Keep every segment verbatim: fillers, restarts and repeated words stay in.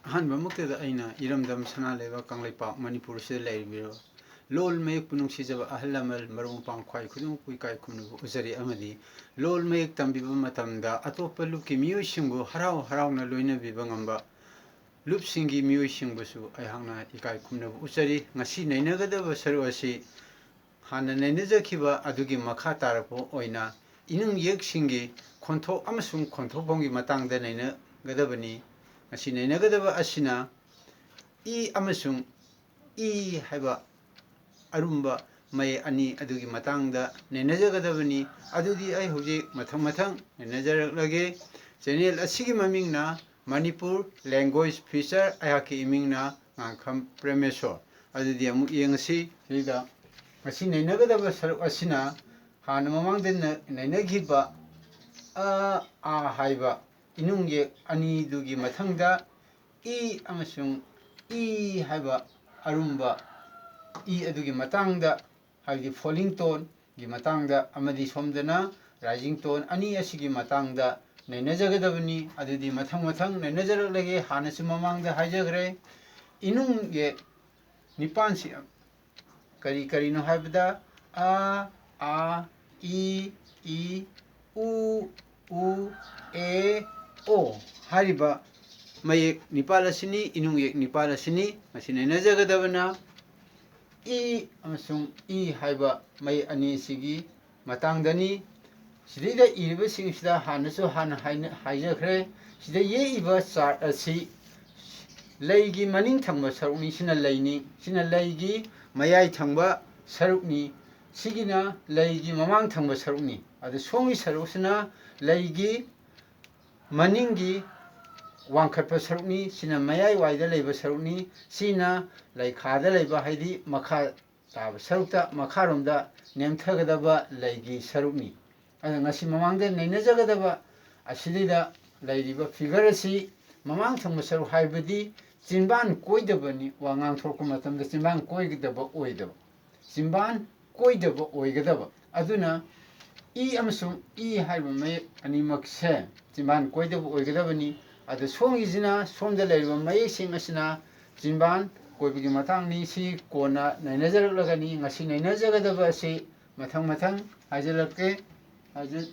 ꯑꯍꯥꯟꯕꯃꯛꯇꯗ ꯑꯩꯅ ꯏꯔꯝꯗꯝ ꯁꯅꯥ ꯂꯩꯕꯥꯛ ꯀꯪꯂꯩꯄꯥꯛ ꯃꯅꯤꯄꯨꯔꯁꯤꯗ ꯂꯩꯔꯤꯕ ꯂꯣꯜ ꯃꯌꯦꯛꯄꯨ ꯅꯨꯡꯁꯤꯖꯕ ꯑꯍꯜ ꯂꯃꯟ, ꯃꯔꯨꯞ ꯃꯄꯥꯡ ꯈ꯭ꯋꯥꯏ ꯈꯨꯗꯤꯡꯃꯛꯄꯨ ꯏꯀꯥꯏ ꯈꯨꯝꯅꯕ ꯎꯠꯆꯔꯤ꯫ ꯑꯃꯗꯤ ꯂꯣꯜ ꯃꯌꯦꯛ ꯇꯝꯕꯤꯕ ꯃꯇꯝꯗ ꯑꯇꯣꯞꯄ ꯂꯨꯞꯀꯤ ꯃꯤꯑꯣꯏꯁꯤꯡꯕꯨ ꯍꯔꯥꯎ ꯍꯔꯥꯎꯅ ꯂꯣꯏꯅꯕꯤꯕ ꯉꯝꯕ ꯂꯨꯞꯁꯤꯡꯒꯤ ꯃꯤꯑꯣꯏꯁꯤꯡꯕꯨꯁꯨ ꯑꯩꯍꯥꯛꯅ ꯏꯀꯥꯏ ꯈꯨꯝꯅꯕ ꯎꯠꯆꯔꯤ꯫ ꯉꯁꯤ ꯅꯩꯅꯒꯗꯕ ꯁꯔꯨꯛ ꯑꯁꯤ ꯍꯥꯟꯅ ꯅꯩꯅꯖꯈꯤꯕ ꯑꯗꯨꯒꯤ ꯃꯈꯥ ꯇꯥꯔꯛꯄ ꯑꯣꯏꯅ ꯏꯅꯨꯡ ꯌꯦꯛꯁꯤꯡꯒꯤ ꯈꯣꯟꯊꯣꯛ ꯑꯃꯁꯨꯡ ꯈꯣꯟꯊꯣꯛꯐꯝꯒꯤ ꯃꯇꯥꯡꯗ ꯅꯩꯅꯒꯗꯕꯅꯤ꯫ ꯉꯁꯤ ꯅꯩꯅꯒꯗꯕ ꯑꯁꯤꯅ ꯏ ꯑꯃꯁꯨꯡ ꯏ ꯍꯥꯏꯕ ꯑꯔꯨꯝꯕ ꯃꯌꯦꯛ ꯑꯅꯤ ꯑꯗꯨꯒꯤ ꯃꯇꯥꯡꯗ ꯅꯩꯅꯖꯒꯗꯕꯅꯤ꯫ ꯑꯗꯨꯗꯤ ꯑꯩ ꯍꯧꯖꯤꯛ ꯃꯊꯪ ꯃꯊꯪ ꯅꯩꯅꯖꯔꯛꯂꯒꯦ꯫ ꯆꯦꯅꯦꯜ ꯑꯁꯤꯒꯤ ꯃꯃꯤꯡꯅ ꯃꯅꯤꯄꯨꯔ ꯂꯦꯡꯒ꯭ꯋꯦꯖ ꯐꯤꯆꯔ, ꯑꯩꯍꯥꯛꯀꯤ ꯏꯃꯤꯡꯅ ꯉꯥꯡꯈꯝ ꯄ꯭ꯔꯦꯃꯦꯁꯣꯔ꯫ ꯑꯗꯨꯗꯤ ꯑꯃꯨꯛ ꯌꯦꯡꯉꯁꯤ꯫ ꯁꯤꯗ ꯉꯁꯤ ꯅꯩꯅꯒꯗꯕ ꯁꯔꯨꯛ ꯑꯁꯤꯅ ꯍꯥꯟꯅ ꯃꯃꯥꯡꯗ ꯅ-, ꯅꯩꯅꯈꯤꯕ ꯑ, ꯑꯥ ꯍꯥꯏꯕ ꯏꯅꯨꯡ ꯌꯦꯛ ꯑꯅꯤꯗꯨꯒꯤ ꯃꯊꯪꯗ ꯏ ꯑꯃꯁꯨꯡ ꯏ ꯍꯥꯏꯕ ꯑꯔꯨꯝꯕ ꯏ ꯑꯗꯨꯒꯤ ꯃꯇꯥꯡꯗ, ꯍꯥꯏꯕꯗꯤ falling toneꯒꯤ ꯃꯇꯥꯡꯗ, ꯑꯃꯗꯤ ꯁꯣꯝꯗꯅ rising tone ꯑꯅꯤ ꯑꯁꯤꯒꯤ ꯃꯇꯥꯡꯗ ꯅꯩꯅꯖꯒꯗꯕꯅꯤ꯫ ꯑꯗꯨꯗꯤ ꯃꯊꯪ ꯃꯊꯪ ꯅꯩꯅꯖꯔꯛꯂꯒꯦ꯫ ꯍꯥꯟꯅꯁꯨ ꯃꯃꯥꯡꯗ ꯍꯥꯏꯖꯈ꯭ꯔꯦ, ꯏꯅꯨꯡ ꯌꯦꯛ ꯅꯤꯄꯥꯟꯁꯤ ꯀꯔꯤ ꯀꯔꯤꯅꯣ ꯍꯥꯏꯕꯗ ꯑ, ꯑꯥ, ꯏ, ꯏ, ꯎ, ꯎ, ꯑꯦ, ꯑꯣ ꯍꯥꯏꯔꯤꯕ ꯃꯌꯦꯛ ꯅꯤꯄꯥꯜ ꯑꯁꯤꯅꯤ, ꯏꯅꯨꯡ ꯌꯦꯛ ꯅꯤꯄꯥꯜ ꯑꯁꯤꯅꯤ꯫ ꯃꯁꯤ ꯅꯩꯅꯖꯒꯗꯕꯅ ꯏ ꯑꯃꯁꯨꯡ ꯏ ꯍꯥꯏꯕ ꯃꯌꯦꯛ ꯑꯅꯤ ꯑꯁꯤꯒꯤ ꯃꯇꯥꯡꯗꯅꯤ꯫ ꯁꯤꯗꯩꯗ ꯏꯔꯤꯕꯁꯤꯡꯁꯤꯗ ꯍꯥꯟꯅꯁꯨ ꯍꯥꯟꯅ ꯍꯥꯏꯅ-, ꯍꯥꯏꯖꯈ꯭ꯔꯦ꯫ ꯁꯤꯗ ꯌꯦꯛꯏꯕ chart ꯑꯁꯤ ꯂꯩꯒꯤ ꯃꯅꯤꯡ ꯊꯪꯕ ꯁꯔꯨꯛꯅꯤ꯫ ꯁꯤꯅ ꯂꯩꯅꯤ, ꯁꯤꯅ ꯂꯩꯒꯤ ꯃꯌꯥꯏ ꯊꯪꯕ ꯁꯔꯨꯛꯅꯤ, ꯁꯤꯒꯤꯅ ꯂꯩꯒꯤ ꯃꯃꯥꯡ ꯊꯪꯕ ꯁꯔꯨꯛꯅꯤ꯫ ꯑꯗꯨ ꯁꯣꯝꯒꯤ ꯁꯔꯨꯛꯁꯤꯅ ꯂꯩꯒꯤ ꯃꯅꯤꯡꯒꯤ ꯋꯥꯡꯈꯠꯄ ꯁꯔꯨꯛꯅꯤ, ꯁꯤꯅ ꯃꯌꯥꯏ ꯋꯥꯏꯗ ꯂꯩꯕ ꯁꯔꯨꯛꯅꯤ, ꯁꯤꯅ ꯂꯩꯈꯥꯗ ꯂꯩꯕ, ꯍꯥꯏꯗꯤ ꯃꯈꯥ ꯇꯥꯕ ꯁꯔꯨꯛꯇ, ꯃꯈꯥꯔꯣꯝꯗ ꯅꯦꯝꯊꯒꯗꯕ ꯂꯩꯒꯤ ꯁꯔꯨꯛꯅꯤ꯫ ꯑꯗꯨꯅ ꯉꯁꯤ ꯃꯃꯥꯡꯗ ꯅꯩꯅꯖꯒꯗꯕ ꯑꯁꯤꯗꯩꯗ ꯂꯩꯔꯤꯕ figure ꯑꯁꯤ ꯃꯃꯥꯡ ꯊꯪꯕ ꯁꯔꯨꯛ ꯍꯥꯏꯕꯗꯤ ꯆꯤꯟꯕꯥꯟ ꯀꯣꯏꯗꯕꯅꯤ꯫ ꯋꯥ ꯉꯥꯡꯊꯣꯔꯛꯄ ꯃꯇꯝꯗ ꯆꯤꯟꯕꯥꯟ ꯀꯣꯏꯒꯗꯕ ꯑꯣꯏꯗꯕ, ꯆꯤꯟꯕꯥꯟ ꯀꯣꯏꯗꯕ ꯑꯣꯏꯒꯗꯕ꯫ ꯑꯗꯨꯅ ꯏ ꯑꯃꯁꯨꯡ ꯏ ꯍꯥꯏꯔꯤꯕ ꯃꯌꯦꯛ ꯑꯅꯤꯃꯛꯁꯦ ꯆꯤꯟꯕꯥꯟ ꯀꯣꯏꯗꯕ ꯑꯣꯏꯒꯗꯕꯅꯤ꯫ ꯑꯗꯨ ꯁꯣꯝꯒꯤꯁꯤꯅ, ꯁꯣꯝꯗ ꯂꯩꯔꯤꯕ ꯃꯌꯦꯛꯁꯤꯡ ꯑꯁꯤꯅ ꯆꯤꯟꯕꯥꯟ ꯀꯣꯏꯕꯒꯤ ꯃꯇꯥꯡꯅꯤ꯫ ꯁꯤ ꯀꯣꯟꯅ ꯅꯩꯅꯖꯔꯛꯂꯒꯅꯤ꯫ ꯉꯁꯤ ꯅꯩꯅꯖꯒꯗꯕ ꯑꯁꯤ ꯃꯊꯪ ꯃꯊꯪ ꯍꯥꯏꯖꯔꯛꯀꯦ꯫ ꯍꯥꯏꯖ-,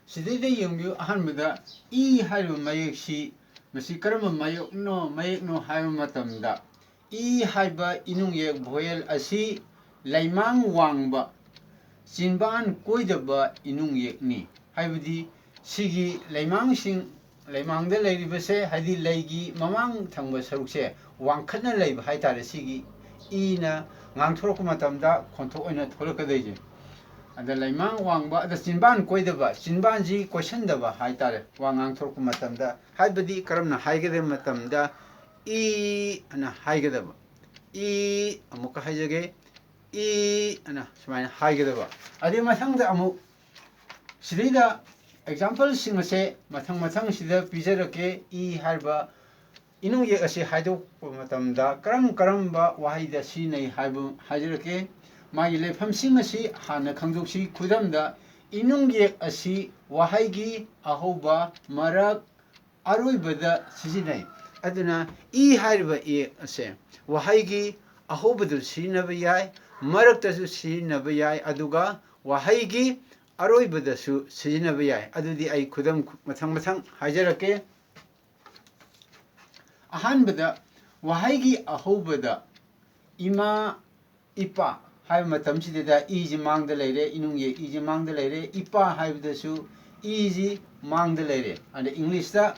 ꯁꯤꯗꯩꯗ ꯌꯦꯡꯕꯤꯌꯨ, ꯑꯍꯥꯟꯕꯗ ꯏ ꯍꯥꯏꯔꯤꯕ ꯃꯌꯦꯛꯁꯤ, ꯃꯁꯤ ꯀꯔꯝꯕ ꯃꯌꯦꯛꯅꯣ, ꯃꯌꯦꯛꯅꯣ ꯍꯥꯏꯕ ꯃꯇꯝꯗ, ꯏ ꯍꯥꯏꯕ ꯏꯅꯨꯡꯌꯦꯛ vowel ꯑꯁꯤ ꯂꯩꯃꯥꯡ ꯋꯥꯡꯕ, ꯆꯤꯟꯕꯥꯟ ꯀꯣꯏꯗꯕ ꯏꯅꯨꯡꯌꯦꯛꯅꯤ꯫ ꯍꯥꯏꯕꯗꯤ ꯁꯤꯒꯤ ꯂꯩꯃꯥꯡꯁꯤꯡ, ꯂꯩꯃꯥꯡꯗ ꯂꯩꯔꯤꯕꯁꯦ, ꯍꯥꯏꯗꯤ ꯂꯩꯒꯤ ꯃꯃꯥꯡ ꯊꯪꯕ ꯁꯔꯨꯛꯁꯦ ꯋꯥꯡꯈꯠꯅ ꯂꯩꯕ ꯍꯥꯏꯇꯥꯔꯦ꯫ ꯁꯤꯒꯤ ꯏꯅ ꯉꯥꯡꯊꯣꯔꯛꯄ ꯃꯇꯝꯗ ꯈꯣꯟꯊꯣꯛ ꯑꯣꯏꯅ ꯊꯣꯛꯂꯛꯀꯗꯣꯏꯁꯦ꯫ ꯑꯗ ꯂꯩꯃꯥꯡ ꯋꯥꯡꯕ, ꯑꯗ ꯆꯤꯟꯕꯥꯟ ꯀꯣꯏꯗꯕ, ꯆꯤꯟꯕꯥꯟꯁꯤ ꯀꯣꯏꯁꯟꯗꯕ ꯍꯥꯏꯇꯥꯔꯦ꯫ ꯋꯥ ꯉꯥꯡꯊꯣꯔꯛꯄ ꯃꯇꯝꯗ, ꯍꯥꯏꯕꯗꯤ ꯀꯔꯝꯅ ꯍꯥꯏꯒꯗꯕ ꯃꯇꯝꯗ ꯏ ꯑꯅ ꯍꯥꯏꯒꯗꯕ꯫ ꯏ, ꯑꯃꯨꯛꯀ ꯍꯥꯏꯖꯒꯦ, ꯏ ꯑꯅ ꯁꯨꯃꯥꯏꯅ ꯍꯥꯏꯒꯗꯕ꯫ ꯑꯗꯩ ꯃꯊꯪꯗ ꯑꯃꯨꯛ ꯁꯤꯗꯩꯗ exampleꯁꯤꯡ ꯑꯁꯦ ꯃꯊꯪ ꯃꯊꯪ ꯁꯤꯗ ꯄꯤꯖꯔꯛꯀꯦ꯫ ꯏ ꯍꯥꯏꯔꯤꯕ ꯏꯅꯨꯡꯌꯦꯛ ꯑꯁꯤ ꯍꯥꯏꯗꯣꯛꯄ ꯃꯇꯝꯗ ꯀꯔꯝ ꯀꯔꯝꯕ ꯋꯥꯍꯩꯗ ꯁꯤꯖꯤꯟꯅꯩ ꯍꯥꯏꯕ ꯍꯥꯏꯖꯔꯛꯀꯦ꯫ ꯃꯥꯒꯤ ꯂꯩꯐꯝꯁꯤꯡ ꯑꯁꯤ ꯍꯥꯟꯅ ꯈꯪꯗꯣꯛꯁꯤ꯫ ꯈꯨꯗꯝꯗ, ꯏꯅꯨꯡꯌꯦꯛ ꯑꯁꯤ ꯋꯥꯍꯩꯒꯤ ꯑꯍꯧꯕ, ꯃꯔꯛ, ꯑꯔꯣꯏꯕꯗ ꯁꯤꯖꯤꯟꯅꯩ꯫ ꯑꯗꯨꯅ ꯏ ꯍꯥꯏꯔꯤꯕ ꯏꯌꯦꯛ ꯑꯁꯦ ꯋꯥꯍꯩꯒꯤ ꯑꯍꯧꯕꯗꯁꯨ ꯁꯤꯖꯤꯟꯅꯕ ꯌꯥꯏ, ꯃꯔꯛꯇꯁꯨ ꯁꯤꯖꯤꯟꯅꯕ ꯌꯥꯏ, ꯑꯗꯨꯒ ꯋꯥꯍꯩꯒꯤ ꯑꯔꯣꯏꯕꯗꯁꯨ ꯁꯤꯖꯤꯟꯅꯕ ꯌꯥꯏ꯫ ꯑꯗꯨꯗꯤ ꯑꯩ ꯈꯨꯗꯝ ꯃꯊꯪ ꯃꯊꯪ ꯍꯥꯏꯖꯔꯛꯀꯦ꯫ ꯑꯍꯥꯟꯕꯗ, ꯋꯥꯍꯩꯒꯤ ꯑꯍꯧꯕꯗ ꯏꯃꯥ, ꯏꯄꯥ ꯍꯥꯏꯕ ꯃꯇꯝꯁꯤꯗꯩꯗ ꯏꯁꯤ ꯃꯥꯡꯗ ꯂꯩꯔꯦ, ꯏꯅꯨꯡꯌꯦꯛ ꯏꯁꯤ ꯃꯥꯡꯗ ꯂꯩꯔꯦ, ꯏꯄꯥ ꯍꯥꯏꯕꯗꯁꯨ ꯏꯁꯤ ꯃꯥꯡꯗ ꯂꯩꯔꯦ꯫ ꯑꯗ Englishꯇ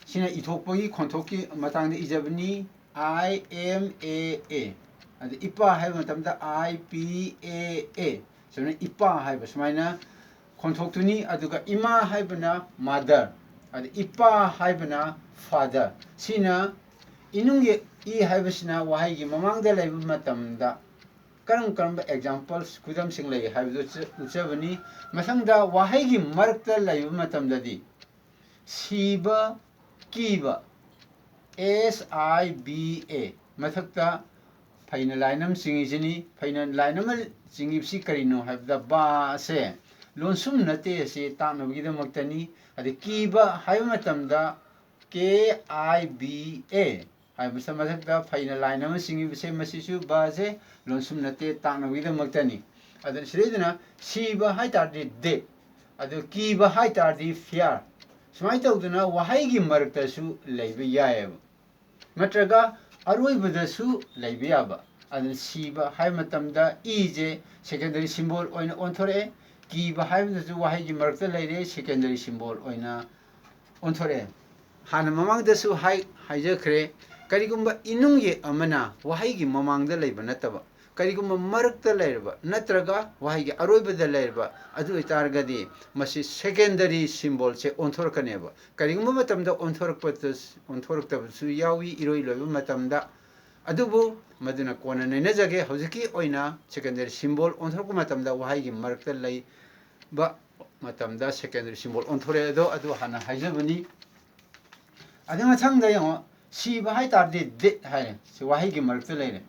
ꯁꯤꯅ ꯏꯊꯣꯛꯄꯒꯤ ꯈꯣꯟꯊꯣꯛꯀꯤ ꯃꯇꯥꯡꯗ ꯏꯖꯕꯅꯤ, I M A A꯫ ꯑꯗ ꯏꯄꯥ ꯍꯥꯏꯕ ꯃꯇꯝꯗ I P A A꯫ ꯁꯨꯃꯥꯏꯅ ꯏꯄꯥ ꯍꯥꯏꯕ ꯁꯨꯃꯥꯏꯅ ꯈꯣꯟꯊꯣꯛꯇꯨꯅꯤ꯫ ꯑꯗꯨꯒ ꯏꯃꯥ ꯍꯥꯏꯕꯅ mother, ꯑꯗ ꯏꯄꯥ ꯍꯥꯏꯕꯅ father꯫ ꯁꯤꯅ ꯏꯅꯨꯡꯌꯦꯛ ꯏ ꯍꯥꯏꯕꯁꯤꯅ ꯋꯥꯍꯩꯒꯤ ꯃꯃꯥꯡꯗ ꯂꯩꯕ ꯃꯇꯝꯗ ꯀꯔꯝ ꯀꯔꯝꯕ examples, ꯈꯨꯗꯝꯁꯤꯡ ꯂꯩ ꯍꯥꯏꯕꯗꯨ ꯎꯠꯆ-, ꯎꯠꯆꯕꯅꯤ꯫ ꯃꯊꯪꯗ ꯋꯥꯍꯩꯒꯤ ꯃꯔꯛꯇ ꯂꯩꯕ ꯃꯇꯝꯗꯗꯤ ꯁꯤꯕ, ꯀꯤꯕ, S I B A, ꯃꯊꯛꯇ ꯐꯩꯅ ꯂꯥꯏꯟ ꯑꯃ ꯆꯤꯡꯉꯤꯁꯤꯅꯤ꯫ ꯐꯩꯅ ꯂꯥꯏꯟ ꯑꯃ ꯆꯤꯡꯉꯤꯕꯁꯤ ꯀꯔꯤꯅꯣ ꯍꯥꯏꯕꯗ ꯕꯥ ꯑꯁꯦ ꯂꯣꯟꯁꯨꯝ ꯅꯠꯇꯦ ꯑꯁꯤ ꯇꯥꯛꯅꯕꯒꯤꯗꯃꯛꯇꯅꯤ꯫ ꯑꯗꯩ ꯀꯤꯕ ꯍꯥꯏꯕ ꯃꯇꯝꯗ ꯀꯦ ꯑꯥꯏ ꯕꯤ ꯑꯦ ꯍꯥꯏꯕꯁꯤ ꯃꯊꯛꯇ ꯐꯩꯅ ꯂꯥꯏꯟ ꯑꯃ ꯆꯤꯡꯉꯤꯕꯁꯦ ꯃꯁꯤꯁꯨ ꯕꯥꯁꯦ ꯂꯣꯟꯁꯨꯝ ꯅꯠꯇꯦ ꯇꯥꯛꯅꯕꯒꯤꯗꯃꯛꯇꯅꯤ꯫ ꯑꯗꯨꯅ ꯁꯤꯗꯩꯗꯅ ꯁꯤꯕ ꯍꯥꯏ ꯇꯥꯔꯗꯤ ꯗꯦꯠ, ꯑꯗꯨ ꯀꯤꯕ ꯍꯥꯏ ꯇꯥꯔꯗꯤ ꯐꯤꯌꯥꯔ꯫ ꯁꯨꯃꯥꯏꯅ ꯇꯧꯗꯅ ꯋꯥꯍꯩꯒꯤ ꯃꯔꯛꯇꯁꯨ ꯂꯩꯕ ꯌꯥꯏꯑꯕ, ꯅꯠꯇ꯭ꯔꯒ ꯑꯔꯣꯏꯕꯗꯁꯨ ꯂꯩꯕ ꯌꯥꯕ꯫ ꯑꯗꯨꯅ ꯁꯤꯕ ꯍꯥꯏꯕ ꯃꯇꯝꯗ ꯏꯁꯦ ꯁꯦꯀꯦꯟꯗꯔꯤ ꯁꯤꯝꯕꯣꯜ ꯑꯣꯏꯅ ꯑꯣꯟꯊꯣꯔꯛꯑꯦ꯫ ꯀꯤꯕ ꯍꯥꯏꯕꯗꯁꯨ ꯋꯥꯍꯩꯒꯤ ꯃꯔꯛꯇ ꯂꯩꯔꯦ, ꯁꯦꯀꯦꯟꯗꯔꯤ ꯁꯤꯝꯕꯣꯜ ꯑꯣꯏꯅ ꯑꯣꯟꯊꯣꯔꯛꯑꯦ꯫ ꯍꯥꯟꯅ ꯃꯃꯥꯡꯗꯁꯨ ꯍꯥꯏ-, ꯍꯥꯏꯖꯈ꯭ꯔꯦ, ꯀꯔꯤꯒꯨꯝꯕ ꯏꯅꯨꯡꯌꯦꯛ ꯑꯃꯅ ꯋꯥꯍꯩꯒꯤ ꯃꯃꯥꯡꯗ ꯂꯩꯕ ꯅꯠꯇꯕ, ꯀꯔꯤꯒꯨꯝꯕ ꯃꯔꯛꯇ ꯂꯩꯔꯕ ꯅꯠꯇ꯭ꯔꯒ ꯋꯥꯍꯩꯒꯤ ꯑꯔꯣꯏꯕꯗ ꯂꯩꯔꯕ ꯑꯗꯨ ꯑꯣꯏꯇꯥꯔꯒꯗꯤ ꯃꯁꯤ ꯁꯦꯀꯦꯟꯗꯔꯤ ꯁꯤꯝꯕꯣꯜꯁꯦ ꯑꯣꯟꯊꯣꯔꯛꯀꯅꯦꯕ꯫ ꯀꯔꯤꯒꯨꯝꯕ ꯃꯇꯝꯗ ꯑꯣꯟꯊꯣꯔꯛꯄꯗ-, ꯑꯣꯟꯊꯣꯔꯛꯇꯕꯁꯨ ꯌꯥꯎꯏ ꯏꯔꯣꯏ ꯂꯣꯏꯕ ꯃꯇꯝꯗ꯫ ꯑꯗꯨꯕꯨ ꯃꯗꯨꯅ ꯀꯣꯟꯅ ꯅꯩꯅꯖꯒꯦ꯫ ꯍꯧꯖꯤꯛꯀꯤ ꯑꯣꯏꯅ ꯁꯦꯀꯦꯟꯗꯔꯤ ꯁꯤꯝꯕꯣꯜ ꯑꯣꯟꯊꯣꯔꯛꯄ ꯃꯇꯝꯗ ꯋꯥꯍꯩꯒꯤ ꯃꯔꯛꯇ ꯂꯩꯕ ꯃꯇꯝꯗ ꯁꯦꯀꯦꯟꯗꯔꯤ ꯁꯤꯝꯕꯣꯜ ꯑꯣꯟꯊꯣꯔꯛꯑꯦ ꯑꯗꯣ, ꯑꯗꯨ ꯍꯥꯟꯅ ꯍꯥꯏꯖꯕꯅꯤ꯫ ꯑꯗꯨ ꯃꯊꯪꯗ ꯌꯦꯡꯉꯣ, ꯁꯤꯕ ꯍꯥꯏ ꯇꯥꯔꯗꯤ ꯗꯦꯠ ꯍꯥꯏꯔꯦ, ꯁꯤ ꯋꯥꯍꯩꯒꯤ ꯃꯔꯛꯇ ꯂꯩꯔꯦ꯫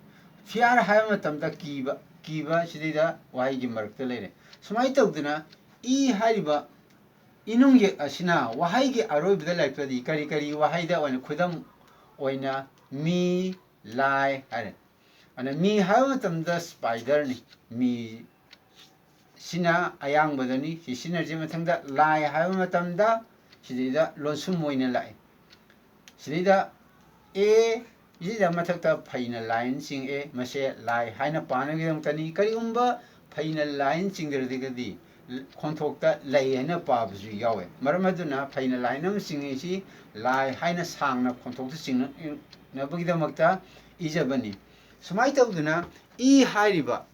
ꯐꯤꯌꯥꯔ ꯍꯥꯏꯕ ꯃꯇꯝꯗ ꯀꯤꯕ, ꯀꯤꯕ ꯁꯤꯗꯩꯗ ꯋꯥꯍꯩꯒꯤ ꯃꯔꯛꯇ ꯂꯩꯔꯦ꯫ ꯁꯨꯃꯥꯏꯅ ꯇꯧꯗꯅ ꯏ ꯍꯥꯏꯔꯤꯕ ꯏꯅꯨꯡꯌꯦꯛ ꯑꯁꯤꯅ ꯋꯥꯍꯩꯒꯤ ꯑꯔꯣꯏꯕꯗ ꯂꯩꯔꯛꯇ꯭ꯔꯗꯤ ꯀꯔꯤ ꯀꯔꯤ ꯋꯥꯍꯩꯗ ꯑꯣꯏꯅ, ꯈꯨꯗꯝ ꯑꯣꯏꯅ ꯃꯤ, ꯂꯥꯏ ꯍꯥꯏꯔꯦ꯫ ꯑꯗꯨꯅ ꯃꯤ ꯍꯥꯏꯕ ꯃꯇꯝꯗ ꯁ꯭ꯄꯥꯏꯗꯔꯅꯤ꯫ ꯃꯤ ꯁꯤꯅ ꯑꯌꯥꯡꯕꯗꯅꯤ꯫ ꯁꯤ ꯁꯤꯖꯤꯟꯅꯔꯤꯁꯦ ꯃꯊꯪꯗ ꯂꯥꯏ ꯍꯥꯏꯕ ꯃꯇꯝꯗ ꯁꯤꯗꯩꯗ ꯂꯣꯟꯁꯨꯝ ꯑꯣꯏꯅ ꯂꯥꯛꯑꯦ꯫ ꯁꯤꯗꯩꯗ ꯑꯦ ꯁꯤꯗ ꯃꯊꯛꯇ ꯐꯩꯅ ꯂꯥꯏꯟ ꯆꯤꯡꯉꯛꯑꯦ꯫ ꯃꯁꯦ ꯂꯥꯏ ꯍꯥꯏꯅ ꯄꯥꯅꯕꯒꯤꯗꯃꯛꯇꯅꯤ꯫ ꯀꯔꯤꯒꯨꯝꯕ ꯐꯩꯅ ꯂꯥꯏꯟ ꯆꯤꯡꯗ꯭ꯔꯒꯗꯤ ꯈꯣꯟꯊꯣꯛꯇ ꯂꯩ ꯍꯥꯏꯅ ꯄꯥꯕꯁꯨ ꯌꯥꯎꯋꯦ꯫ ꯃꯔꯝ ꯑꯗꯨꯅ ꯐꯩꯅ ꯂꯥꯏꯟ ꯑꯃ ꯆꯤꯡꯉꯤꯁꯤ ꯂꯥꯏ ꯍꯥꯏꯅ ꯁꯥꯡꯅ ꯈꯣꯟꯊꯣꯛꯇ ꯆꯤꯡꯅꯅꯕꯒꯤꯗꯃꯛꯇ ꯏꯖꯕꯅꯤ꯫ ꯁꯨꯃꯥꯏꯅ ꯇꯧꯗꯅ ꯏ ꯍꯥꯏꯔꯤꯕ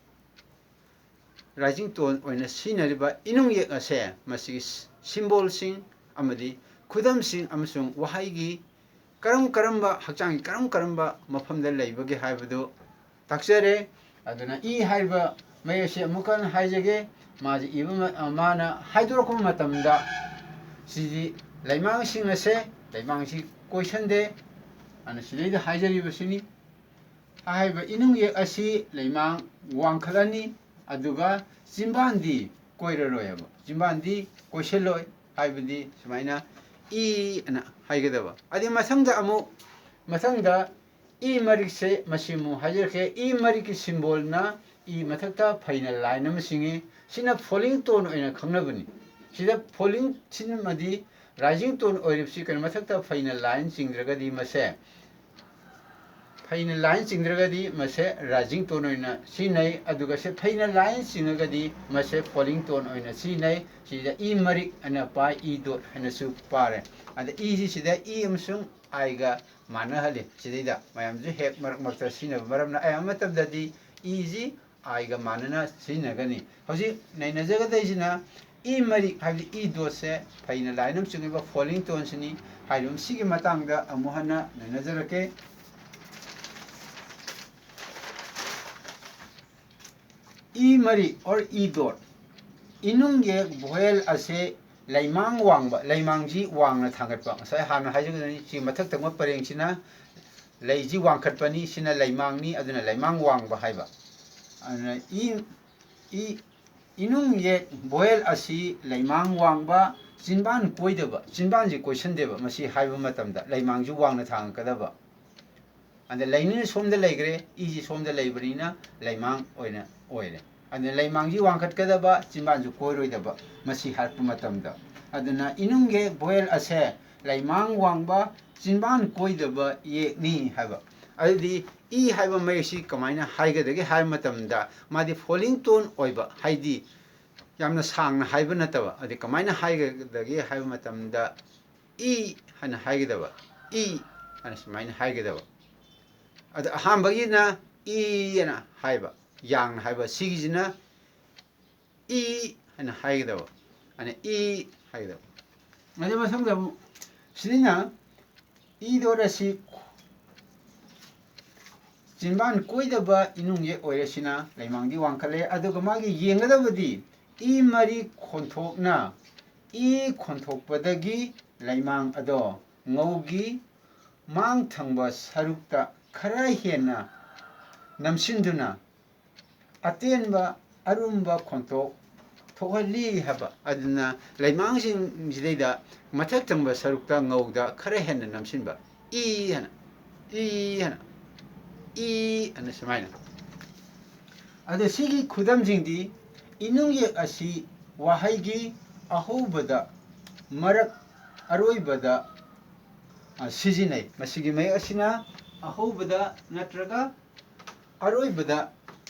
ꯔꯥꯏꯖꯤꯡ ꯇꯣꯟ ꯑꯣꯏꯅ ꯁꯤꯖꯤꯟꯅꯔꯤꯕ ꯏꯅꯨꯡꯌꯦꯛ ꯑꯁꯦ ꯃꯁꯤꯒꯤ ꯁꯤꯝꯕꯣꯜꯁꯤꯡ ꯑꯃꯗꯤ ꯈꯨꯗꯝꯁꯤꯡ ꯑꯃꯁꯨꯡ ꯋꯥꯍꯩꯒꯤ ꯀꯔꯝ ꯀꯔꯝꯕ, ꯍꯛꯆꯥꯡꯒꯤ ꯀꯔꯝ ꯀꯔꯝꯕ ꯃꯐꯝꯗ ꯂꯩꯕꯒꯦ ꯍꯥꯏꯕꯗꯨ ꯇꯥꯛꯆꯔꯦ꯫ ꯑꯗꯨꯅ ꯏ ꯍꯥꯏꯔꯤꯕ ꯃꯌꯦꯛ ꯑꯁꯤ ꯑꯃꯨꯛꯀ ꯍꯟꯅ ꯍꯥꯏꯖꯒꯦ꯫ ꯃꯥꯁꯤ ꯏꯕ ꯃ-, ꯃꯥꯅ ꯍꯥꯏꯗꯣꯔꯛꯄ ꯃꯇꯝꯗ ꯁꯤꯗꯤ ꯂꯩꯃꯥꯡꯁꯤꯡ ꯑꯁꯦ, ꯂꯩꯃꯥꯡꯁꯤ ꯀꯣꯏꯁꯟꯗꯦ꯫ ꯑꯗꯨꯅ ꯁꯤꯗꯩꯗ ꯍꯥꯏꯖꯔꯤꯕꯁꯤꯅꯤ꯫ ꯍꯥꯏꯕ ꯏꯅꯨꯡ ꯌꯦꯛ ꯑꯁꯤ ꯂꯩꯃꯥꯡ ꯋꯥꯡꯈꯠꯂꯅꯤ, ꯑꯗꯨꯒ ꯆꯤꯝꯕꯥꯟꯗꯤ ꯀꯣꯏꯔꯔꯣꯏ ꯍꯥꯏꯕ, ꯆꯤꯝꯕꯥꯟꯗꯤ ꯀꯣꯏꯁꯤꯜꯂꯣꯏ ꯍꯥꯏꯕꯗꯤ ꯁꯨꯃꯥꯏꯅ ꯏ ꯑꯅ ꯍꯥꯏꯒꯗꯕ꯫ ꯑꯗꯩ ꯃꯊꯪꯗ ꯑꯃꯨꯛ, ꯃꯊꯪꯗ ꯏ ꯃꯔꯤꯛꯁꯦ ꯃꯁꯤ ꯑꯃꯨꯛ ꯍꯥꯏꯖꯔꯛꯀꯦ꯫ ꯏ ꯃꯔꯤꯛꯀꯤ ꯁꯤꯝꯕꯣꯜꯅ ꯏ ꯃꯊꯛꯇ ꯐꯩꯅ ꯂꯥꯏꯟ ꯑꯃ ꯆꯤꯡꯉꯤ꯫ ꯁꯤꯅ ꯐꯣꯂꯤꯡ ꯇꯣꯟ ꯑꯣꯏꯅ ꯈꯪꯅꯕꯅꯤ꯫ ꯁꯤꯗ ꯐꯣꯂꯤꯡ ꯁꯤꯃꯗꯤ ꯔꯥꯏꯖꯤꯡ ꯇꯣꯟ ꯑꯣꯏꯔꯤꯕꯁꯤ ꯀꯩꯅꯣ, ꯃꯊꯛꯇ ꯐꯩꯅ ꯂꯥꯏꯟ ꯆꯤꯡꯗ꯭ꯔꯒꯗꯤ ꯃꯁꯦ, ꯐꯩꯅ ꯂꯥꯏꯟ ꯆꯤꯡꯗ꯭ꯔꯒꯗꯤ ꯃꯁꯦ ꯔꯥꯏꯖꯤꯡ ꯇꯣꯟ ꯑꯣꯏꯅ ꯁꯤꯖꯤꯟꯅꯩ, ꯑꯗꯨꯒ ꯁꯦ ꯐꯩꯅ ꯂꯥꯏꯟ ꯆꯤꯡꯉꯒꯗꯤ ꯃꯁꯦ ꯐꯣꯂꯤꯡ ꯇꯣꯟ ꯑꯣꯏꯅ ꯁꯤꯖꯤꯟꯅꯩ꯫ ꯁꯤꯗ ꯏ ꯃꯔꯤꯛ ꯑꯅ ꯄꯥꯏ, ꯏ ꯗꯣꯠ ꯍꯥꯏꯅꯁꯨ ꯄꯥꯔꯦ꯫ ꯑꯗ ꯏꯁꯤ ꯁꯤꯗ ꯏ ꯑꯃꯁꯨꯡ ꯑꯥꯏꯒ ꯃꯥꯟꯅꯍꯜꯂꯤ꯫ ꯁꯤꯗꯩꯗ ꯃꯌꯥꯝꯁꯨ ꯍꯦꯛ ꯃꯔꯛ ꯃꯔꯛꯇ ꯁꯤꯖꯤꯟꯅꯕ ꯃꯔꯝꯅ ꯑꯌꯥꯝꯕ ꯃꯇꯝꯗꯗꯤ ꯏꯁꯤ ꯑꯥꯏꯒ ꯃꯥꯟꯅꯅ ꯁꯤꯖꯤꯟꯅꯒꯅꯤ꯫ ꯍꯧꯖꯤꯛ ꯅꯩꯅꯖꯒꯗꯣꯏꯁꯤꯅ ꯏ ꯃꯔꯤꯛ ꯍꯥꯏꯕꯗꯤ ꯏ ꯗꯣꯠꯁꯦ ꯐꯩꯅ ꯂꯥꯏꯟ ꯑꯃ ꯆꯤꯡꯉꯤꯕ ꯐꯣꯂꯤꯡ ꯇꯣꯟꯁꯤꯅꯤ ꯍꯥꯏꯔꯤꯕ꯫ ꯁꯤꯒꯤ ꯃꯇꯥꯡꯗ ꯑꯃꯨꯛ ꯍꯟꯅ ꯅꯩꯅꯖꯔꯛꯀꯦ꯫ ꯏ ꯃꯔꯤꯛ or ꯏ ꯗꯣꯠ, ꯏꯅꯨꯡ ꯌꯦꯛ ꯚꯣꯌꯦꯜ ꯑꯁꯦ ꯂꯩꯃꯥꯡ ꯋꯥꯡꯕ, ꯂꯩꯃꯥꯡꯁꯤ ꯋꯥꯡꯅ ꯊꯥꯡꯒꯠꯄ꯫ ꯉꯁꯥꯏ ꯍꯥꯟꯅ ꯍꯥꯏꯖꯈꯤꯕꯗꯨꯅꯤ, ꯁꯤ ꯃꯊꯛ ꯊꯪꯕ ꯄꯔꯦꯡꯁꯤꯅ ꯂꯩꯁꯤ ꯋꯥꯡꯈꯠꯄꯅꯤ, ꯁꯤꯅ ꯂꯩꯃꯥꯡꯅꯤ, ꯑꯗꯨꯅ ꯂꯩꯃꯥꯡ ꯋꯥꯡꯕ ꯍꯥꯏꯕ꯫ ꯑꯗꯨꯅ ꯏ, ꯏ, ꯏꯅꯨꯡ ꯌꯦꯛ ꯚꯣꯌꯦꯜ ꯑꯁꯤ ꯂꯩꯃꯥꯡ ꯋꯥꯡꯕ, ꯆꯤꯟꯕꯥꯟ ꯀꯣꯏꯗꯕ, ꯆꯤꯟꯕꯥꯟꯁꯤ ꯀꯣꯏꯁꯟꯗꯦꯕ, ꯃꯁꯤ ꯍꯥꯏꯕ ꯃꯇꯝꯗ ꯂꯩꯃꯥꯡꯁꯤ ꯋꯥꯡꯅ ꯊꯥꯡꯒꯠꯀꯗꯕ꯫ ꯑꯗ ꯂꯩꯅꯤꯅ ꯁꯣꯝꯗ ꯂꯩꯈ꯭ꯔꯦ, ꯏꯁꯤ ꯁꯣꯝꯗ ꯂꯩꯕꯅꯤꯅ ꯂꯩꯃꯥꯡ ꯑꯣꯏꯅ ꯑꯣꯏꯔꯦ꯫ ꯑꯗꯨꯅ ꯂꯩꯃꯥꯡꯁꯤ ꯋꯥꯡꯈꯠꯀꯗꯕ, ꯆꯤꯟꯕꯥꯟꯁꯨ ꯀꯣꯏꯔꯣꯏꯗꯕ, ꯃꯁꯤ ꯍꯥꯏꯔꯛꯄ ꯃꯇꯝꯗ꯫ ꯑꯗꯨꯅ ꯏꯅꯨꯡ ꯌꯦꯛ ꯚꯣꯌꯦꯜ ꯑꯁꯦ ꯂꯩꯃꯥꯡ ꯋꯥꯡꯕ, ꯆꯤꯟꯕꯥꯟ ꯀꯣꯏꯗꯕ ꯌꯦꯛꯅꯤ ꯍꯥꯏꯕ꯫ ꯑꯗꯨꯗꯤ ꯏ ꯍꯥꯏꯕ ꯃꯌꯦꯛꯁꯤ ꯀꯃꯥꯏꯅ ꯍꯥꯏꯒꯗꯒꯦ ꯍꯥꯏꯕ ꯃꯇꯝꯗ, ꯃꯥꯗꯤ ꯐꯣꯂꯤꯡ ꯇꯣꯟ ꯑꯣꯏꯕ, ꯍꯥꯏꯗꯤ ꯌꯥꯝꯅ ꯁꯥꯡꯅ ꯍꯥꯏꯕ ꯅꯠꯇꯕ꯫ ꯑꯗꯨꯗꯤ ꯀꯃꯥꯏꯅ ꯍꯥꯏꯒꯗꯒꯦ ꯍꯥꯏꯕ ꯃꯇꯝꯗ, ꯏ ꯍꯥꯏꯅ ꯍꯥꯏꯒꯗꯕ, ꯏ ꯍꯥꯏꯅ ꯁꯨꯃꯥꯏꯅ ꯍꯥꯏꯒꯗꯕ꯫ ꯑꯗ ꯑꯍꯥꯟꯕꯒꯤꯅ ꯏ ꯑꯅ ꯍꯥꯏꯕ, ꯌꯥꯡꯅ ꯍꯥꯏꯕ, ꯁꯤꯒꯤꯁꯤꯅ ꯏ ꯍꯥꯏꯅ ꯍꯥꯏꯒꯗꯕ, ꯑꯅ ꯏ ꯍꯥꯏꯒꯗꯕ꯫ ꯑꯗꯩ ꯃꯊꯪꯗ ꯑꯃꯨꯛ ꯁꯤꯅ ꯏ ꯗꯣꯠ ꯑꯁꯤ ꯆꯤꯟꯕꯥꯟ ꯀꯣꯏꯗꯕ ꯏꯅꯨꯡ ꯌꯦꯛ ꯑꯣꯏꯔꯁꯤꯅ ꯂꯩꯃꯥꯡꯗꯤ ꯋꯥꯡꯈꯠꯂꯦ, ꯑꯗꯨꯒ ꯃꯥꯒꯤ ꯌꯦꯡꯒꯗꯕꯗꯤ ꯏ ꯃꯔꯤꯛ ꯈꯣꯟꯊꯣꯛꯅ, ꯏ ꯈꯣꯟꯊꯣꯛꯄꯗꯒꯤ ꯂꯩꯃꯥꯡ ꯑꯗꯣ ꯉꯧꯒꯤ ꯃꯥꯡ ꯊꯪꯕ ꯁꯔꯨꯛꯇ ꯈꯔ ꯍꯦꯟꯅ ꯅꯝꯁꯤꯟꯗꯨꯅ ꯑꯇꯦꯟꯕ ꯑꯔꯨꯝꯕ ꯈꯣꯟꯊꯣꯛ ꯊꯣꯛꯍꯜꯂꯤ ꯍꯥꯏꯕ꯫ ꯑꯗꯨꯅ ꯂꯩꯃꯥꯡꯁꯤꯡꯁꯤꯗꯩꯗ ꯃꯊꯛ ꯊꯪꯕ ꯁꯔꯨꯛꯇ ꯉꯧꯗ ꯈꯔ ꯍꯦꯟꯅ ꯅꯝꯁꯤꯟꯕ꯫ ꯏ ꯍꯥꯏꯅ, ꯏ ꯍꯥꯏꯅ, ꯏ ꯍꯥꯏꯅ ꯁꯨꯃꯥꯏꯅ꯫ ꯑꯗ ꯁꯤꯒꯤ ꯈꯨꯗꯝꯁꯤꯡꯗꯤ ꯏꯅꯨꯡꯌꯦꯛ ꯑꯁꯤ ꯋꯥꯍꯩꯒꯤ ꯑꯍꯧꯕꯗ, ꯃꯔꯛ, ꯑꯔꯣꯏꯕꯗ, ꯑ, ꯁꯤꯖꯤꯟꯅꯩ꯫ ꯃꯁꯤꯒꯤ ꯃꯌꯦꯛ ꯑꯁꯤꯅ ꯑꯍꯧꯕꯗ ꯅꯠꯇ꯭ꯔꯒ ꯑꯔꯣꯏꯕꯗ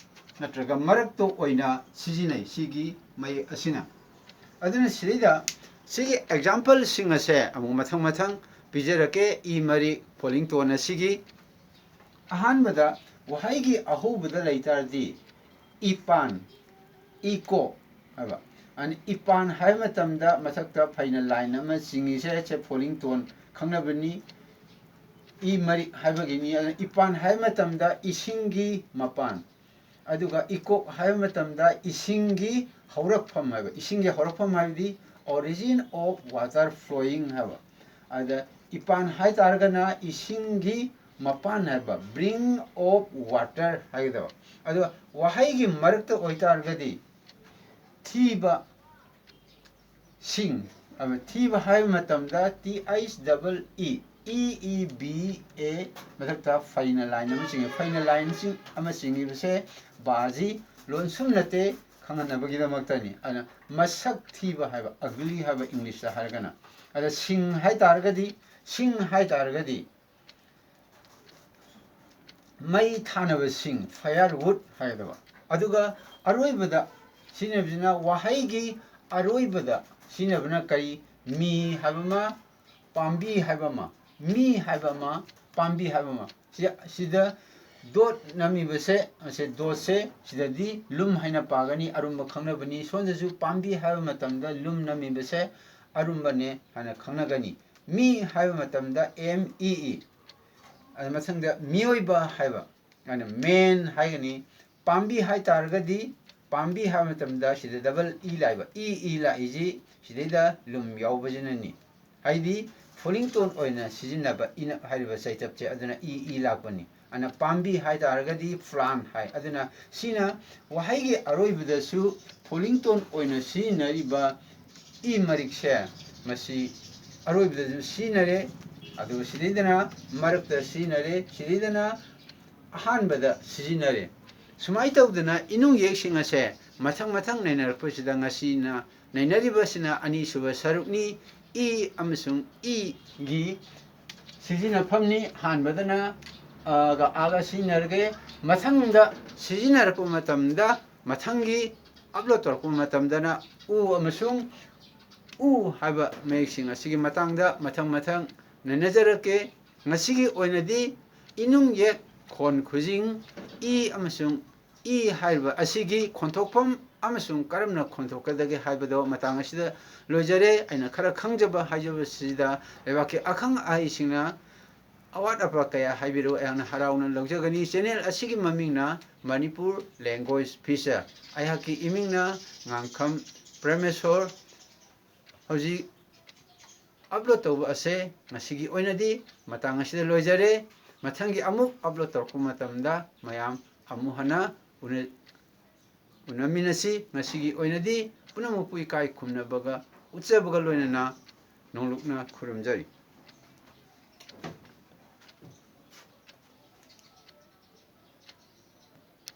ꯅꯠꯇ꯭ꯔꯒ ꯃꯔꯛꯇ ꯑꯣꯏꯅ ꯁꯤꯖꯤꯟꯅꯩ ꯁꯤꯒꯤ ꯃꯌꯦꯛ ꯑꯁꯤꯅ꯫ ꯑꯗꯨꯅ ꯁꯤꯗꯩꯗ ꯁꯤꯒꯤ ꯑꯦꯛꯖꯥꯝꯄꯜꯁꯤꯡ ꯑꯁꯦ ꯑꯃꯨꯛ ꯃꯊꯪ ꯃꯊꯪ ꯄꯤꯖꯔꯛꯀꯦ꯫ ꯏ ꯃꯔꯤꯛ ꯐꯣꯂꯤꯡ ꯇꯣꯟ ꯑꯁꯤꯒꯤ ꯑꯍꯥꯟꯕꯗ ꯋꯥꯍꯩꯒꯤ ꯑꯍꯧꯕꯗ ꯂꯩ ꯇꯥꯔꯗꯤ ꯏꯄꯥꯟ, ꯏꯀꯣꯛ ꯍꯥꯏꯕ꯫ ꯑꯗꯨꯅ ꯏꯄꯥꯟ ꯍꯥꯏꯕ ꯃꯇꯝꯗ ꯃꯊꯛꯇ ꯐꯩꯅ ꯂꯥꯏꯟ ꯑꯃ ꯆꯤꯡꯉꯤꯁꯦ, ꯁꯦ ꯐꯣꯂꯤꯡ ꯇꯣꯟ ꯈꯪꯅꯕꯅꯤ꯫ ꯏ ꯃꯔꯤꯛ ꯍꯥꯏꯕꯒꯤꯅꯤ꯫ ꯑꯗꯨꯅ ꯏꯄꯥꯟ ꯍꯥꯏꯕ ꯃꯇꯝꯗ ꯏꯁꯤꯡꯒꯤ ꯃꯄꯥꯟ, ꯑꯗꯨꯒ ꯏꯀꯣꯛ ꯍꯥꯏꯕ ꯃꯇꯝꯗ ꯏꯁꯤꯡꯒꯤ ꯍꯧꯔꯛꯐꯝ ꯍꯥꯏꯕ, ꯏꯁꯤꯡꯒꯤ ꯍꯧꯔꯛꯐꯝ ꯍꯥꯏꯕꯗꯤ origin of water flowing ꯍꯥꯏꯕ꯫ ꯑꯗ ꯏꯄꯥꯟ ꯍꯥꯏ ꯇꯥꯔꯒꯅ ꯏꯁꯤꯡꯒꯤ ꯃꯄꯥꯟ ꯍꯥꯏꯕ, bring of water ꯍꯥꯏꯒꯗꯕ꯫ ꯑꯗꯨꯒ ꯋꯥꯍꯩꯒꯤ ꯃꯔꯛꯇ ꯑꯣꯏꯇꯥꯔꯒꯗꯤ ꯊꯤꯕ ꯁꯤꯡ, ꯑꯗꯨ ꯊꯤꯕ ꯍꯥꯏꯕ ꯃꯇꯝꯗ T H double E, E E B A ꯃꯊꯛꯇ ꯐꯩꯅ ꯂꯥꯏꯟ ꯑꯃ ꯆꯤꯡꯉꯤ꯫ ꯐꯩꯅ ꯂꯥꯏꯟ ꯑꯃ ꯆꯤꯡꯉꯤꯕꯁꯦ ꯕꯥꯁꯤ ꯂꯣꯟꯁꯨꯝ ꯅꯠꯇꯦ, ꯈꯪꯍꯟꯅꯕꯒꯤꯗꯃꯛꯇꯅꯤ꯫ ꯑꯗꯨꯅ ꯃꯁꯛ ꯊꯤꯕ ꯍꯥꯏꯕ, ugly ꯍꯥꯏꯕ ꯏꯪꯂꯤꯁꯇ ꯍꯥꯏꯔꯒꯅ꯫ ꯑꯗ ꯁꯤꯡ ꯍꯥꯏ ꯇꯥꯔꯒꯗꯤ, ꯁꯤꯡ ꯍꯥꯏ ꯇꯥꯔꯒꯗꯤ ꯃꯩ ꯊꯥꯅꯕ ꯁꯤꯡ, firewood ꯍꯥꯏꯒꯗꯕ꯫ ꯑꯗꯨꯒ ꯑꯔꯣꯏꯕꯗ ꯁꯤꯖꯤꯟꯅꯕꯁꯤꯅ, ꯋꯥꯍꯩꯒꯤ ꯑꯔꯣꯏꯕꯗ ꯁꯤꯖꯤꯟꯅꯕꯅ ꯀꯔꯤ? ꯃꯤ ꯍꯥꯏꯕ ꯑꯃ, ꯄꯥꯝꯕꯤ ꯍꯥꯏꯕ ꯑꯃ, ꯃꯤ ꯍꯥꯏꯕ ꯑꯃ, ꯄꯥꯝꯕꯤ ꯍꯥꯏꯕ ꯑꯃ꯫ ꯁꯤ-, ꯁꯤꯗ ꯗꯣꯠ ꯅꯝꯃꯤꯕꯁꯦ, ꯑꯁꯦ ꯗꯣꯠꯁꯦ ꯁꯤꯗꯗꯤ ꯂꯨꯝ ꯍꯥꯏꯅ ꯄꯥꯒꯅꯤ, ꯑꯔꯨꯝꯕ ꯈꯪꯅꯕꯅꯤ꯫ ꯁꯣꯝꯗꯁꯨ ꯄꯥꯝꯕꯤ ꯍꯥꯏꯕ ꯃꯇꯝꯗ ꯂꯨꯝ ꯅꯝꯃꯤꯕꯁꯦ ꯑꯔꯨꯝꯕꯅꯦ ꯍꯥꯏꯅ ꯈꯪꯅꯒꯅꯤ꯫ ꯃꯤ ꯍꯥꯏꯕ ꯃꯇꯝꯗ M E E꯫ ꯑꯗꯨ ꯃꯊꯪꯗ ꯃꯤꯑꯣꯏꯕ ꯍꯥꯏꯕ, ꯑꯗꯨꯅ man ꯍꯥꯏꯒꯅꯤ꯫ ꯄꯥꯝꯕꯤ ꯍꯥꯏ ꯇꯥꯔꯒꯗꯤ, ꯄꯥꯝꯕꯤ ꯍꯥꯏꯕ ꯃꯇꯝꯗ ꯁꯤꯗ double E ꯂꯥꯛꯏꯕ, E E ꯂꯥꯛꯏꯁꯤ ꯁꯤꯗꯩꯗ ꯂꯨꯝ ꯌꯥꯎꯕꯁꯤꯅꯅꯤ꯫ ꯍꯥꯏꯗꯤ ꯐꯣꯂꯤꯡ ꯇꯣꯟ ꯑꯣꯏꯅ ꯁꯤꯖꯤꯟꯅꯕ ꯏꯅꯞ ꯍꯥꯏꯔꯤꯕ ꯆꯩꯇꯞꯁꯦ, ꯑꯗꯨꯅ E E ꯂꯥꯛꯄꯅꯤ꯫ ꯑꯅ ꯄꯥꯝꯕꯤ ꯍꯥꯏ ꯇꯥꯔꯒꯗꯤ plant ꯍꯥꯏ꯫ ꯑꯗꯨꯅ ꯁꯤꯅ ꯋꯥꯍꯩꯒꯤ ꯑꯔꯣꯏꯕꯗꯁꯨ falling tone ꯑꯣꯏꯅ ꯁꯤꯖꯤꯟꯅꯔꯤꯕ ꯏ ꯃꯔꯤꯛꯁꯦ, ꯃꯁꯤ ꯑꯔꯣꯏꯕꯗꯁꯨ ꯁꯤꯖꯤꯟꯅꯔꯦ, ꯑꯗꯨꯒ ꯁꯤꯗꯩꯗꯅ ꯃꯔꯛꯇ ꯁꯤꯖꯤꯟꯅꯔꯦ, ꯁꯤꯗꯩꯗꯅ ꯑꯍꯥꯟꯕꯗ ꯁꯤꯖꯤꯟꯅꯔꯦ꯫ ꯁꯨꯃꯥꯏꯅ ꯇꯧꯗꯅ ꯏꯅꯨꯡ ꯌꯦꯛꯁꯤꯡ ꯑꯁꯦ ꯃꯊꯪ ꯃꯊꯪ ꯅꯩꯅꯔꯛꯄꯁꯤꯗ ꯉꯁꯤꯅ ꯅꯩꯅꯔꯤꯕꯁꯤꯅ ꯑꯅꯤꯁꯨꯕ ꯁꯔꯨꯛꯅꯤ꯫ ꯏ ꯑꯃꯁꯨꯡ ꯏꯒꯤ ꯁꯤꯖꯤꯟꯅꯐꯝꯅꯤ꯫ ꯑꯍꯥꯟꯕꯗꯅ ꯑꯒ ꯑꯥꯒ ꯁꯤꯖꯤꯟꯅꯔꯒꯦ꯫ ꯃꯊꯪꯗ ꯁꯤꯖꯤꯟꯅꯔꯛꯄ ꯃꯇꯝꯗ, ꯃꯊꯪꯒꯤ upload ꯇꯧꯔꯛꯄ ꯃꯇꯝꯗꯅ ꯎ ꯑꯃꯁꯨꯡ ꯎ ꯍꯥꯏꯕ ꯃꯌꯦꯛꯁꯤꯡ ꯑꯁꯤꯒꯤ ꯃꯇꯥꯡꯗ ꯃꯊꯪ ꯃꯊꯪ ꯅꯩꯅꯖꯔꯛꯀꯦ꯫ ꯉꯁꯤꯒꯤ ꯑꯣꯏꯅꯗꯤ ꯏꯅꯨꯡ ꯌꯦꯛ ꯈꯣꯟ ꯈꯨꯖꯤꯡ ꯏ ꯑꯃꯁꯨꯡ ꯏ ꯍꯥꯏꯔꯤꯕ ꯑꯁꯤꯒꯤ ꯈꯣꯟꯊꯣꯛꯐꯝ ꯑꯃꯁꯨꯡ ꯀꯔꯝꯅ ꯈꯣꯟꯊꯣꯛꯀꯗꯒꯦ ꯍꯥꯏꯕꯗꯣ ꯃꯇꯥꯡ ꯑꯁꯤꯗ ꯂꯣꯏꯖꯔꯦ꯫ ꯑꯩꯅ ꯈꯔ ꯈꯪꯖꯕ ꯍꯥꯏꯖꯕꯁꯤꯗ ꯂꯩꯕꯥꯛꯀꯤ ꯑꯈꯪ ꯑꯍꯩꯁꯤꯡꯅ ꯑꯋꯥꯠ ꯑꯄꯥ ꯀꯌꯥ ꯍꯥꯏꯕꯤꯔꯛꯎ꯫ ꯑꯩꯍꯥꯛꯅ ꯍꯔꯥꯎꯅ ꯂꯧꯖꯒꯅꯤ꯫ Channel ꯑꯁꯤꯒꯤ ꯃꯃꯤꯡꯅ ꯃꯅꯤꯄꯨꯔ Language Feature꯫ ꯑꯩꯍꯥꯛꯀꯤ ꯏꯃꯤꯡꯅ ꯉꯥꯡꯈꯝ ꯄ꯭ꯔꯦꯃꯦꯁꯣꯔ꯫ ꯍꯧꯖꯤꯛ upload ꯇꯧꯕ ꯑꯁꯦ ꯉꯁꯤꯒꯤ ꯑꯣꯏꯅꯗꯤ ꯃꯇꯥꯡ ꯑꯁꯤꯗ ꯂꯣꯏꯖꯔꯦ꯫ ꯃꯊꯪꯒꯤ ꯑꯃꯨꯛ upload ꯇꯧꯔꯛꯄ ꯃꯇꯝꯗ ꯃꯌꯥꯝ ꯑꯃꯨꯛ ꯍꯟꯅ ꯎꯅ-, ꯎꯅꯃꯤꯟꯅꯁꯤ꯫ ꯉꯁꯤꯒꯤ ꯑꯣꯏꯅꯗꯤ ꯄꯨꯝꯅꯃꯛꯄꯨ ꯏꯀꯥꯏ ꯈꯨꯝꯅꯕꯒ ꯎꯠꯆꯕꯒ ꯂꯣꯏꯅꯅ ꯅꯣꯡꯂꯨꯛꯅ ꯈꯨꯔꯨꯝꯖꯔꯤ꯫